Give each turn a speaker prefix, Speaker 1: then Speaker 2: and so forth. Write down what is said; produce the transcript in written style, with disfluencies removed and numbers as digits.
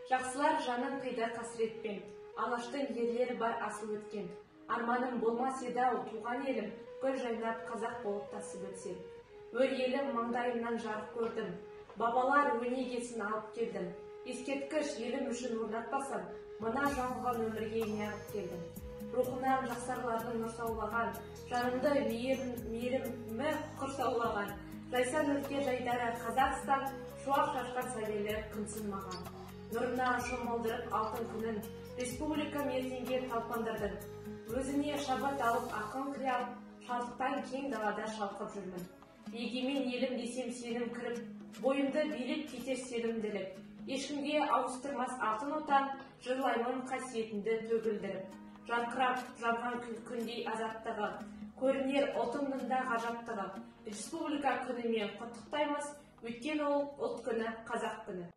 Speaker 1: Жақсылар жанын қиды қасіретпен, Алаштың ерлері бар асыл өткен. Арманым болмас еді-ау туған елім, гүл жайнап қазақ болып тасып өтсем. Өр елім маңдайымнан жарық көрдім, бабалар өнегесін алып келдім. Ескерткіш елім үшін орнатпасам, мына жалған өмірге неғып келдім. Рухынан жақсарлардың нұр саулаған, жанымды мейірімі құрсаулаған. Жайсан өлке жайдары Қазақстан, шуақ шашқан сәулелі күнсін маған. Нұрына шомылдырып алтын күнін, республикам ертеңге талпындырдың. Өзіне шабыт алып ақын қиял, шалқытан кең далада шалқып жүрмін. Егемен елім десем сенім кіріп, бойымды билеп кетер сенімділік. Ешкімге ауыстырмас алтын отан, жырлаймын қасиетіңді төгілдіріп. Жарқырап жанған күндей азаттығы, көрінер ұлтымның да ғажаптығы. Республика күнімен құттықтаймыз, өйткені ол ұлт күні, қазақ күні.